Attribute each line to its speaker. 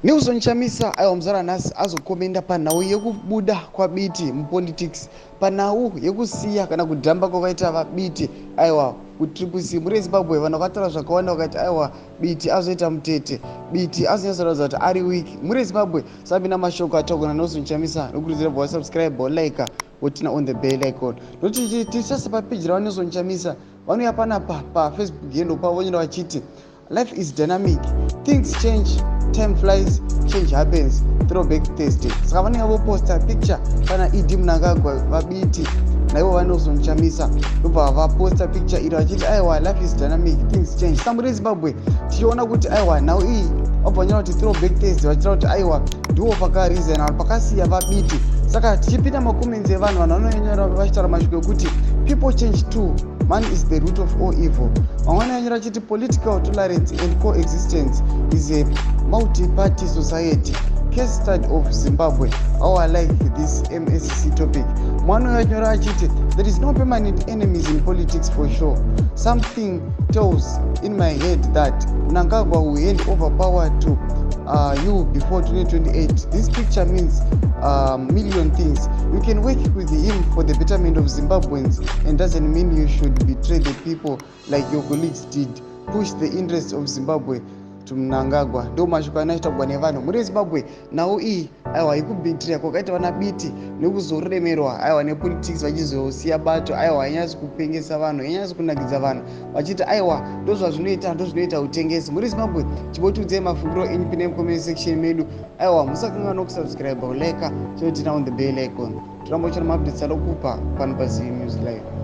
Speaker 1: Nelson Chamisa, aiwa, muzara nhasi azokomenda panhau yekubuda kwaBiti mupolitics, panhau yekusiya kana kudhamba kwakaita vaBiti, aiwa, kuTriple C. Muri Zimbabwe, vanhu vakataura zvakawanda, vakati aiwa, Biti azoita mutete, Biti azonyatsoratidza kuti ari weak. Muri Zimbabwe, sabina mashoko ataurwa naNelson Chamisa. Nokurudzira bva wasubscribe, walike, woturn on the bell icon, nokuti tisase papeji raVaNelson Chamisa. Vanouya panapa paFacebook yendo pavo, vonyora vachiti, "Life is dynamic, things change, time flies, change happens, Throwback Thursday." Saka vanenge voposta picture pana ED Mnangagwa, vaBiti naivo vaNelson Chamisa, ndobva vaposta picture iro vachiti aiwa, life is dynamic, things change. Samuri Zimbabwe, tichiona kuti aiwa, nhau iyi vabva vanyora kuti Throwback Thursday, vachira kuti aiwa, ndiwo pakaresign vanhu, pakasiya vaBiti. Saka tichipinda macomments evanhu, vanhu vanonyora vachitaura mashoko ekuti "People change too, man is the root of all evil." Vamwe vanyora vachiti "Political tolerance and coexistence is a multi-party society, case study of Zimbabwe." How I like this MSC topic. Mwana uyo anyora achiti "There is no permanent enemies in politics for sure. Something tells in my head that Mnangagwa will hand over power to you before 2028. This picture means million things. You can work with him for the betterment of Zimbabweans and doesn't mean you should betray the people like your colleagues did, push the interests of Zimbabwe to Mnangagwa." Ndo mashoko anoitagwa nevanhu muri Zimbabwe. Nhau iyi, aiwa, ikubhitira kwakaita vana Biti nekuzoremerwa, aiwa, nepolitics, vachizosiya bato, aiwa, ainyatsi kupengesa vanhu, ainyatsi kunakidza vanhu, vachiti aiwa, ndo zvazvinoita, ndo zvinoita utengesi. Muri Zimbabwe, chimbotiudzai mafungiro enyu, pinai mucomment section medu. Aiwa, musakanganwa kusubscribe, kulike, choturn on the bell icon. Toramba uchina maupdates anokupa pano paZivi News Live.